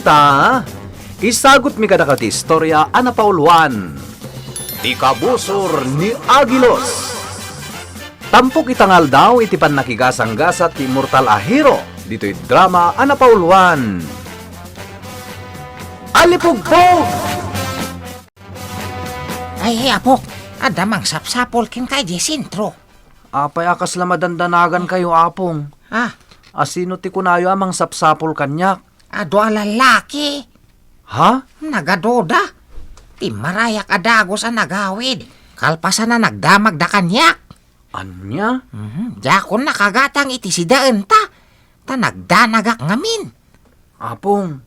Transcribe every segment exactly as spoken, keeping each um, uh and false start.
Ta, isagutmi kadakayo ti istorya a napauluan, Ti Kabusor ni Aguilos. Tampok ita nga aldaw iti pannakigasanggasat ti immortal a hero ditoy drama a napauluan, Alipugpog! Ay, ay, apok, adda mangsapsapul kenka idiay sentro. Apay a kasla madandanagankayo, Apong? Ah. Asino ti kunayo a mangsapsapul kaniak? Adu a lallaki. Ha? Nagaduda. Timmarayak a dagus a nagawid. Kalpasan a nagdamagda kaniak. Ania? Mhm. Diakon nakagatang iti sidaenta. Ta nagdanagak ngamin. Apong,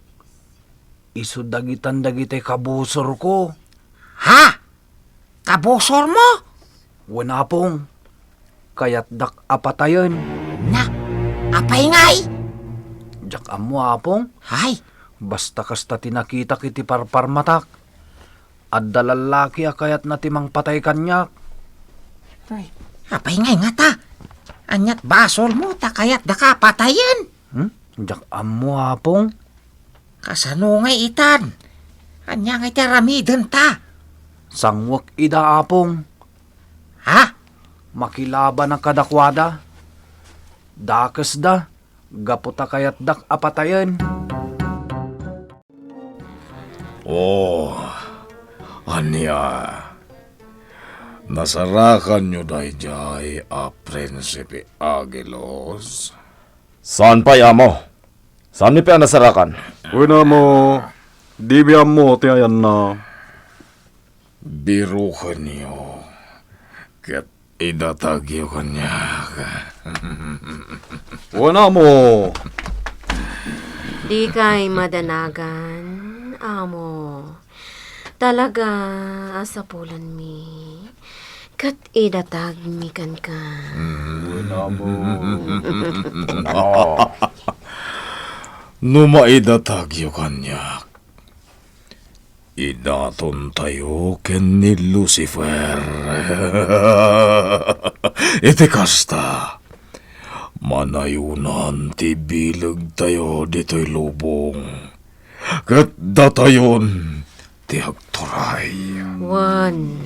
isu dagitan dagiti kabusorko. Ha? Kabusormo? Wen, Apong. Kayatdak a patayen. Na, apay ngay? Diak ammo, Apong. Hay. Basta kasta ti nakitak iti parparmatak. Adda lallaki a kayatna ti mangpatay kaniak. Ay, apay ngay ngata? Aniat basolmo ta kayatdaka a patayen? Hmm? Diak ammo, Apong. Kasano ngay itan? Ania ngay ti aramidenta? Sangwek ida, Apong. Ha? Makilabanak kadakuada. Dakesda, gapu ta kayatdak a patayen. Oh, ania? Nasarakanyo daydiay a Prinsipe Aguilos? Saan pay, Amo. Saanmi pay a nasarakan? Wen, Amo, dimi ammo ti ayanna. Birukenyo, ket idatagyo kaniak. Wen, Amo. Dikay madanagan, Amo. Talaga a sapulanmi, ket idatagmi kenka. Wen, Amo. No maidatagyo kaniak, idatontayo ken ni Lucifer. Iti kasta, manayonan ti bilegtayo ditoy lubong, ket datayon ti agturay. Wen,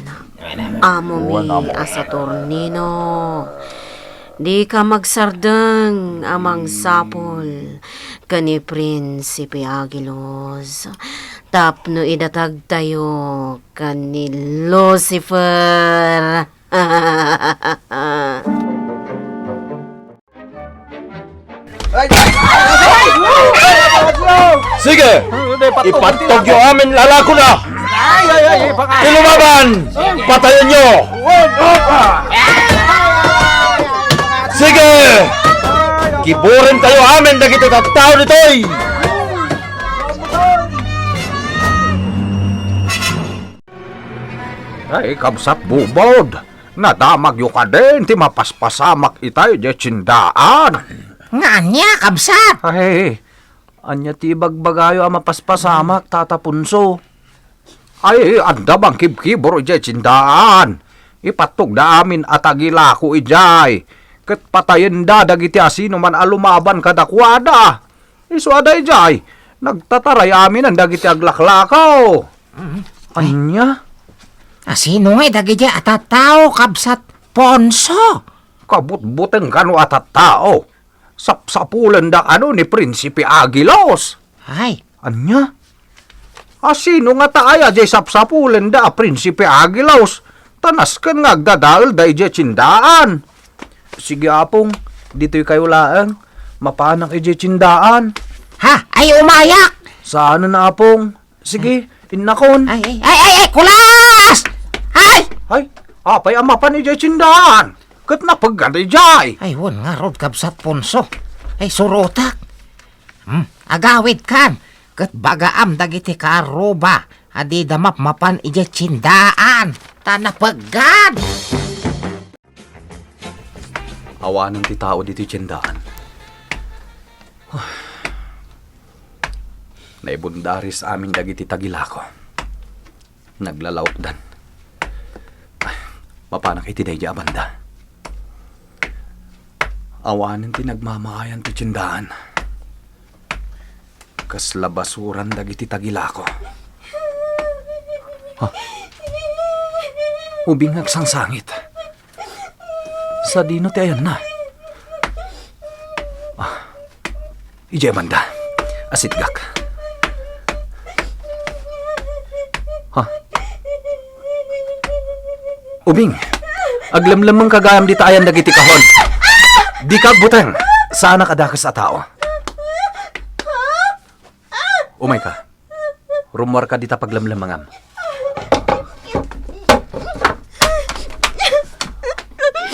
amomi a Saturnino, dika magsardeng a mangsapul ken ni Prinsipe Aguilos tapno idatagtayo ken ni Lucifer. Sige! Ipantogyo amin lalakuna! Ti lumaban! Patayenyo! Sige! Kiburentayo amin dagiti tattao ditoy! Ay, kabsat Bubod, nadamagyo kadin ti mapaspasamak itay idiay tiendaan. Nga ania, kabsat? Ay, ania ti ibagbagayo a mapaspasamak, Tata Ponso? Ay, adda mangkibkibur idiay tiendaan. Ipattogda amin a tagilako idiay, ket patayenda dagiti asinoman a lumaban kadakuada. Isu a daydiay, nagtataray aminen dagiti aglaklakaw. Mm. Ania? Asino ngay dagiti a tattao, kabsat Ponso? Kabutbuteng kano a tattao. Sapsapulenda kano ni Prinsipe Aguilos. Ay. Ania? Asino ngata aya diay sapsapulenda a Prinsipe Aguilos? Ta nasken nga agdadaelda idiay tiendaan. Sige, Apong, ditoykayo laeng. Mapanak idiay tiendaan. Ha? Ay, umayak! Saanen, Apong. Sige, innakon. Ay, ay, ay, ay, ay, kulas! Ay! Ay, apay a mapan idiay tiendaan? Ket napeggad idiay. Ay, wen ngarud, kabsat Ponso. Ay, surotak. Hmm, agawidkan, ket bagaam dagiti kaarruba a dida mapmapan idiay tiendaan, ta napeggad. Awanen ti tao ditoy tiendaan. Naibundaris amin dagiti tagilako. Naglalaokdan. Mapanak iti daydi a banda. Awanen ti nagmamaayan ti tiendaan. Kasla basuran dagiti tagilako. Ha? Ubing nga agsangsangit. Sadino ti ayanna? Ah, idiay banda. Asitgak. Ha? Ubing, aglemlemmengka gayam dita ayan dagiti kahon. Dika agbuteng. Saanak a dakes a tao. Umayka. Rummuarka dita paglemlemmengam.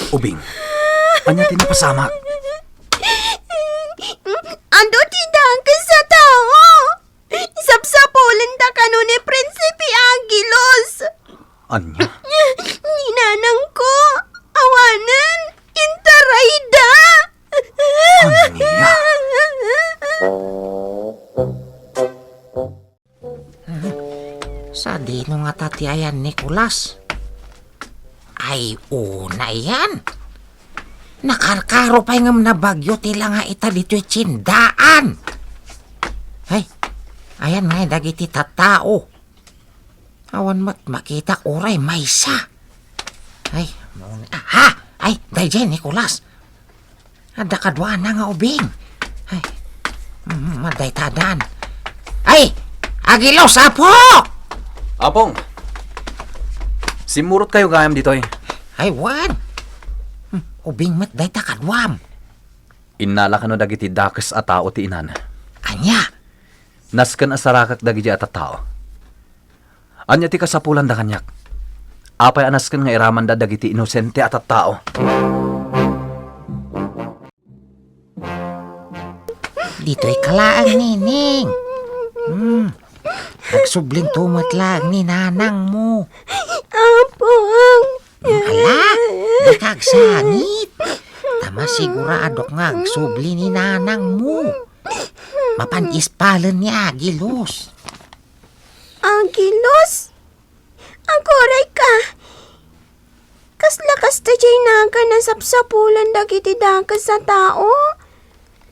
Ubing, ania ti napasamak? Adu ti dakes a tao. Sapsapulenda kano ni Prinsipe Angelos. Ania? Ni nanangko, awanen, intarayda. Ania? Sadino ngata ti ayan, Nicolas? Ay, una yan. Nakarkaro pay ngem nabagyo ti langa ita ditoy tiendaan. Ay, ayan nga dagiti tattao. Awan met makitak uray maysa. Ay, mauni-, ah, ha! Ay, daydiay, Nicolas. Adda kaduana nga ubing. Ay, mm, madayta dan. Ay, Angelos, Apo! Apong, simmurotkayo gayam ditoy. Ay, wen. Hmm, ubing met dayta kaduam. Innala kano dagiti dakes a tao ti inana. Ania? Nasken a sarakak dagiti a tattao. Ania ti kasapulanda kaniak? Apay a nasken nga iramanda dagiti inosente a tattao? Ditoyka laeng, Nining. Hmm. Agsublinto met laeng ni nanangmo. Apong. Ala, dika agsangit. Ta masiguradok nga agsubli ni nanangmo. Mapan ispalen ni Angelos. Angelos? Aguray ka. Kasla kasta diay nagan a sapsapulan dagiti dakes a tao?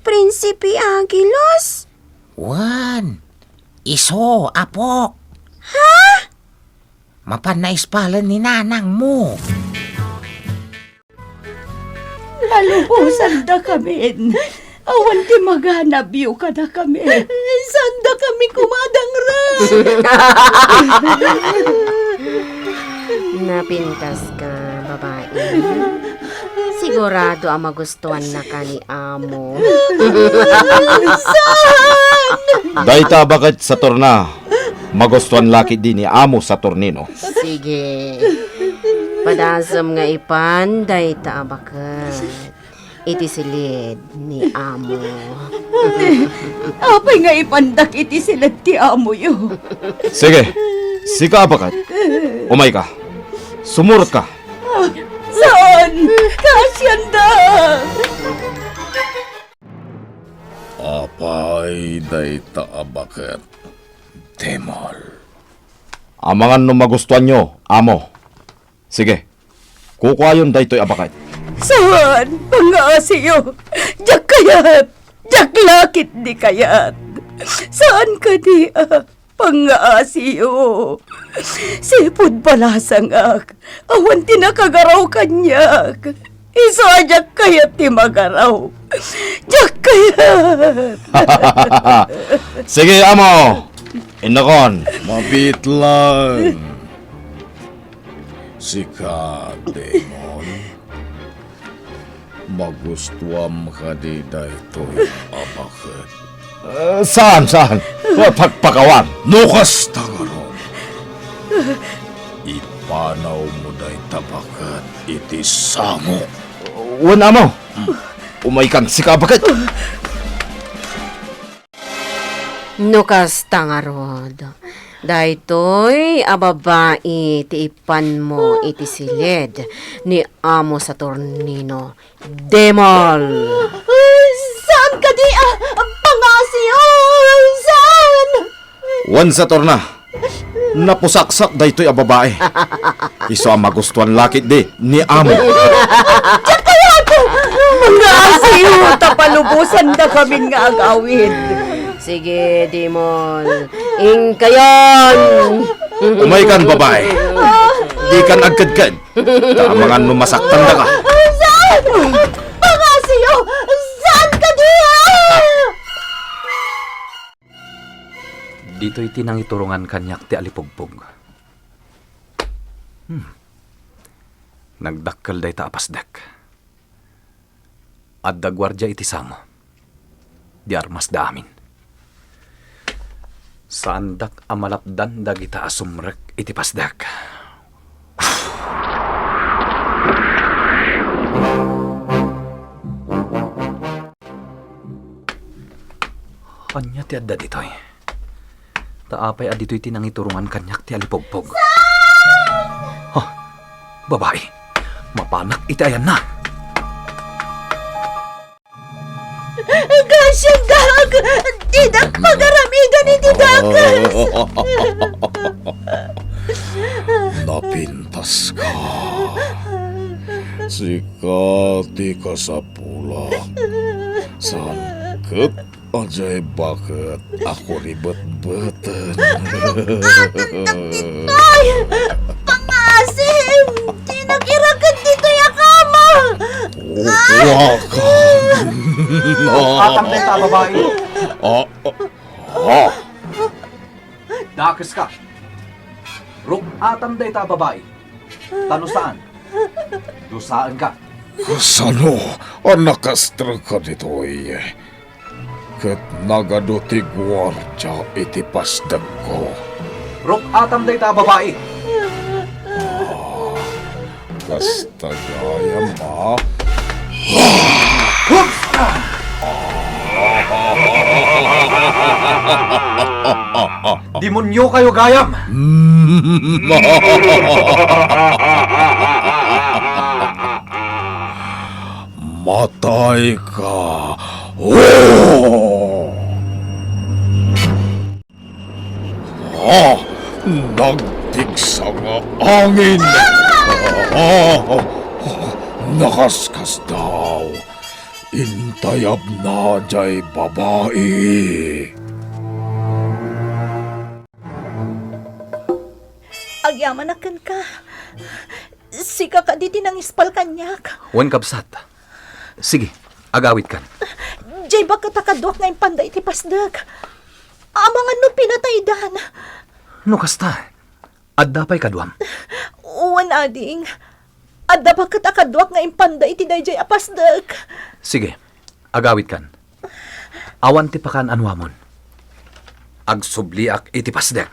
Prinsipe Angelos? Wen, isu, Apo. Ha? Mapan naispalen ni nanangmo. Nalubosandakamin. Awan ti maganabyo kadakami. Saandakami koma a dangrag. Napintaska, babai. Sigurado a magustuannaka ni amo. Saan? Dayta a baket, Saturna. Magustuan la ketdi ni Amo Saturnino. Sige. Padasem nga ipan dayta a baket iti siled ni amo. Apay nga ipandak iti siled ti amoyo? Sige, sika a baket. Umayka. Sumurotka. Saan? Kaasianda! Apay dayta a baket, Demol? Amangan no magustuanyo, amo. Sige, kukuayon daytoy a baket. Saan? Pangngaasiyo! Diak kayat! Diak la ketdi kayat! Saan kadi a pangngaasiyo? Sipud balasangak, awan ti nakagaraw kaniak. Isu a diak kayat ti magaraw. Diak kayat. Sige, amo. Innokon. Mabiit lang. Sika, Demon. Magustuam kadi daytoy a baket? Eh, saan, saan? Pagpakawan. No kasta ngarud, ipanawmo dayta baket iti sangok. Wen, amo. Hmm. Umaykan, sika a baket. No kasta ngarud, daytoy a babai ti ipanmo iti siled ni Amo Saturnino, Demol! Saan kadi a pangngaasim? Saan? Wen, Saturna, napusaksak daytoy a babai. Isu a magustuan la ketdi ni Amo. Diak kayat! Mangngaasim ta palubosandakamin nga agawid. Sige, demon. Inkayon! Umaykan, babae. Dikan agkedked. Ta amangan no masaktandaka. Saan? Pangasiyo! Saan kadi? Ditoy ti nangiturongan kaniak ti alipugpog. Hmm. Nagdakkel dayta a pasdek. Adda guardia iti samo. Di armasda amin. Saandak a malapdan dagita a sumrek iti pasdek. Ania ti adda ditoy? Ta apay a ditoy ti nangiturongan kaniak ti alipugpog? Ha? Babae, mapanak iti ayanna. Gasiendak! Dinak pagaramidan iti dakes! Napintaska. Sika ti kasapulak. Saan ket Adiay baket a kuribetbeten. Rukatan ditoy! Pangasim! Dinak iraket ditoy a kama! Uwakan! Ruk-atam dayta a babai! Ah, ah, ah. Dakeska. Ruk-atam dayta a babai. Ta no saan, dusaenka. Kasano a nakastrekka ditoy? Ket nagadu ti guardia iti pasdekko. Ruk-atam dayta a babai. Ah, kasta gayam, a. Demoniokayo gayam! Matayka! Oh! Ah, nagtigsa nga angin! Ah, nakaskasdaw! Intayabna jay babai! Agyamanak kenka. Sika kadi ti nangispal kaniak. Wen, kabsat. Sige, agawidkan. Jay baket a kaduak nga impanda iti pasdek. Amangan no pinataydan. No kasta, adda pay kaduam? Wen, ading. Adda baket a kaduak nga impanda iti dayjay a pasdek. Sige, agawidkan. Awan ti pakaan-anuamon. Agsubliak iti pasdek.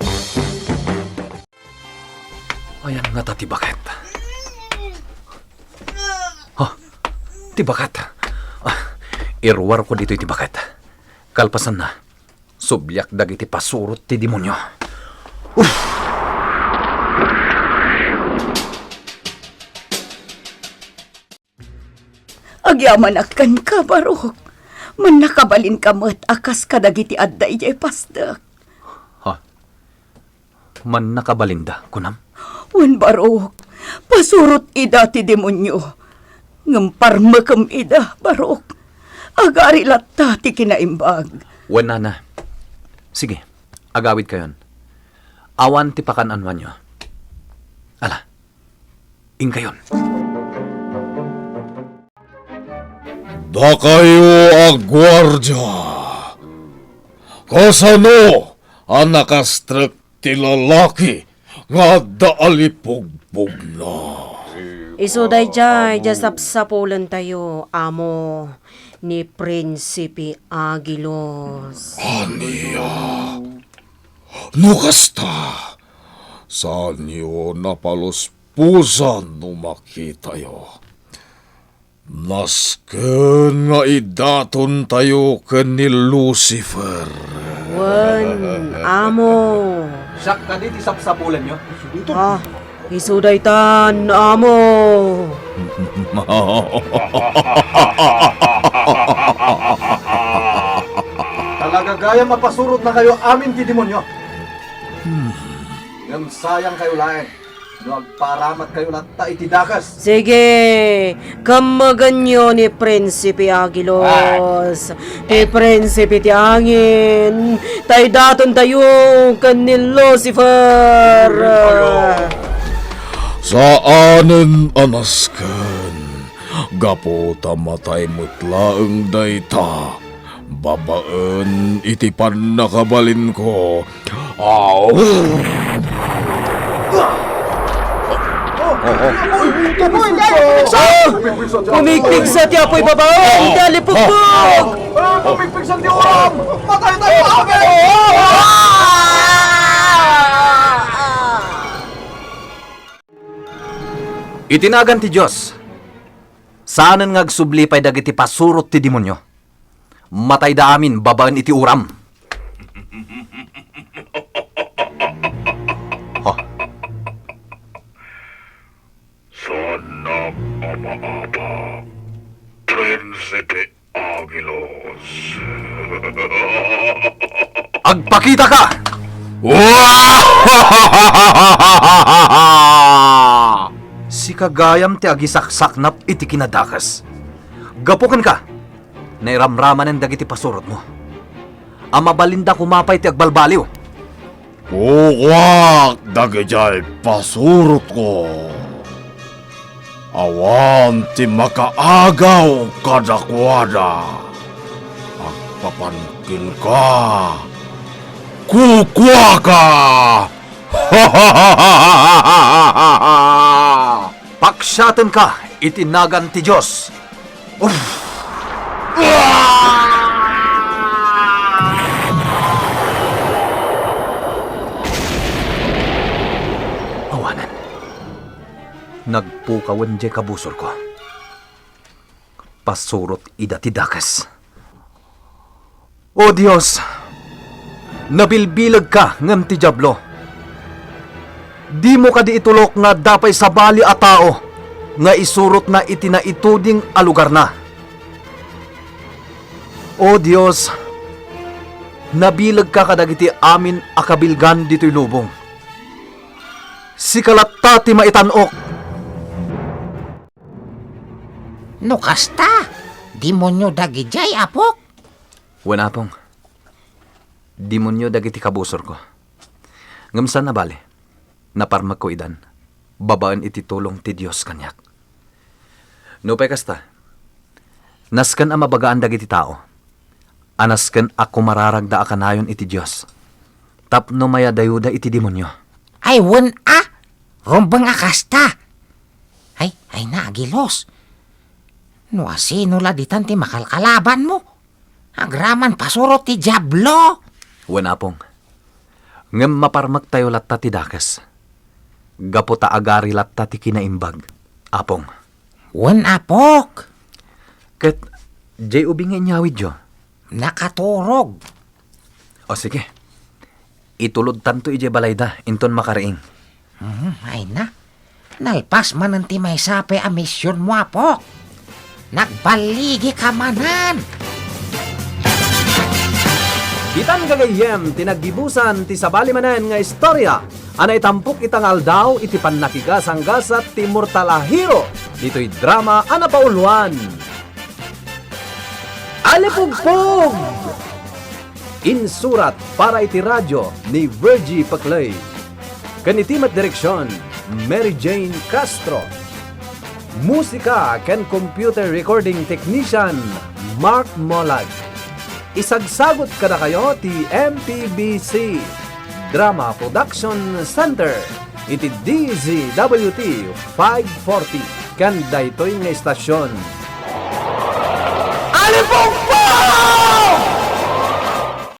Ayan ngata ti baket. Ha? Ti baket. Ah, iruarko ditoy ti baket. Kalpasanna, subliak dagiti pasurot ti demonio. Uff! Agyamanak kenka, Barok. Mannakabalinka met a kas kadagiti adda idiay pasdek. Ha? Mannakabalinda, kunam? Wen, Barok. Pasurot ida ti demonio. Ngem parmekem ida, Barok. Agari latta ti kinaimbag. Wen, nana. Sige, agawidkayon. Awan ti pakaan-anuanyo. Ala, inkayon. Dakayo a guardia, kasano a nakastrek ti lalaki nga adda a lipugpogna? Isu daydiay diay sapsapulentayo, amo, ni Prinsipe Aguilos. Ania? No kasta, saanyo napalusposan no makitayo. Nasken nga idatontayo ken ni Lucifer. Wen, amo. Siak kadi ti sapsapulenyo? Ah, isu daytan, amo. Talaga gayam a pasurotnakayo amin ti demonio. Hmm. Ngem sayangkayo laeng. No agparamatkayo latta iti dakes. Sige, kammaganyo ni Prinsipe Agilos, ti prinsipe ti angin, tay datontayo ken ni Lucifer. Saanen a nasken, gapu ta matay met laeng dayta. Babaen iti pannakabalinko. Aw! Pumigpigsa ti apoy babaen ti alipugpog! Pumigpigsa ti uram! Patay tayo, amin! Iti nagan ti Dios, saanen nga agsubli pay dagiti pasurot ti demonio. Matayda amin babaen iti uram. Ha? Saannak a maapa, Prinsipe Agilos. Agpakitaka! Sika gayam ti agisaksaknap iti kinadakes. Gapu kenka, nairamramanen dagiti pasurotmo. A mabalinda koma pay ti agbalbaliw. Kukuak dagidiay pasurotko. Awan ti makaagaw kadakuada. Agpapan kenka. Kukuaka! Paksiatenka iti nagan ti Dios. Uff! Awanen. Nagpukawen diay kabusorko. Pasurot ida ti dakes. O Dios, nabilbilegka ngem ti Diablo. Dimo kadi itulok nga adda pay sabali a tao nga isurotna iti naituding a lugarna. O Dios, nabilegka kadagiti amin a kabilgan ditoy lubong. Sika latta ti maitan-ok. No kasta, demonio dagidiay, apok? Wen, apong. Demonio dagiti kabusorko. Ngem saan a bale, naparmekko idan, babaen iti tulong ti Dios kaniak. Nupay kasta, nasken a mabagaan dagiti tao a nasken a kumararagda a kanayon iti Dios tapno mayadayoda iti demonio. Ay, wen a! Rumbeng a kasta! Ay, ay na, Agilos. No asino la ditan ti makalkalabanmo? Agraman pasurot ti Diablo! Wen, apong. Ngem maparmektayo latta ti dakes. Gapu ta agari latta ti kinaimbag, apong. Wen, apok. Ket, diay ubing nga inyawidyo? Nakaturog. O, sige. Itulodtanto idiay balayda, inton makariing. Hmm, ay na. Nalpas manen ti maysa pay a misionmo, apok. Nagballigika manen. Ditan gagayyem ti naggibusan ti sabali manen nga istorya a naitampok ita nga aldaw iti pannakigasanggasat ti immortal a hero ditoy drama a napauluan. Alipugpog! Insurat para iti radio ni Virgie Peclay. Ken iti met direksion, Mary Jane Castro. Musika ken computer recording technician, Mark Molag. Isagsagut kadakayo ti M P B C Drama Production Center iti D Z W T five forty ken daytoy nga istasion. Alipugpog!